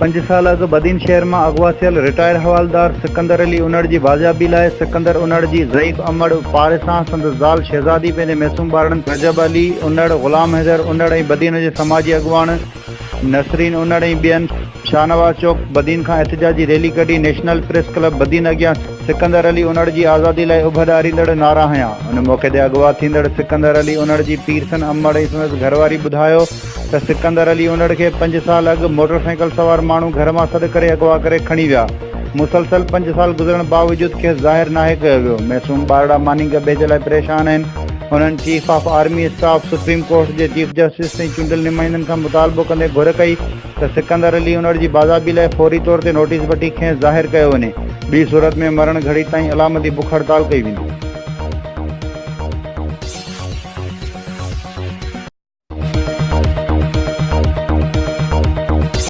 پنج سال اڳ بدين شهر مان اغوا ٿيل رٽائرڊ حوالدار سڪندر علي انڙ جي بازيابي لاء سڪندر انڙ جي ضعيف امڙ پارسان سندس زال شهزادي پنهنجي معصوم ٻارڙن رجب علي انڙ، غلام حيدر انڙ ۽ بدين جي سماجي اڳواڻ نسرين انڙ ۽ ٻين شاهنواز چوڪ بدين کان احتجاجي ريلي ڪڍي نيشنل پريس ڪلب بدين اڳيان سڪندر علي انڙ جي آزادي لاء اڀ ڏاريندڙ نعرا هنيا. ان موقعي تي اغوا ٿيندڙ سڪندر علي انڙ جي پيرسن امڙ ۽ سندس گهرواري ٻڌايو ته سڪندر علي انڙ کي پنج سال اڳ موٽر سائيڪل سوار ماڻهو گهر مان سڏ ڪري اغوا ڪري کڻي ويا، مسلسل پنج سال گذرڻ باوجود کيس ظاهر ناهي ڪيو ويو، معصوم ٻارڙا ماني ڳڀي جي لاء پريشان آهن، هنن chief of army staff, supreme court جي چيف جسٽس ۽ چونڊيل نمائندن کان مطالبو ڪندي گهر ڪئي ته سڪندر علي انڙ جي بازيابي لاء فوري طور تي نوٽيس وٺي کيس ظاهر ڪيو وڃي، ٻي صورت ۾ مرڻ گهڙي تائين علامتي بک هڙتال ڪئي ويندي.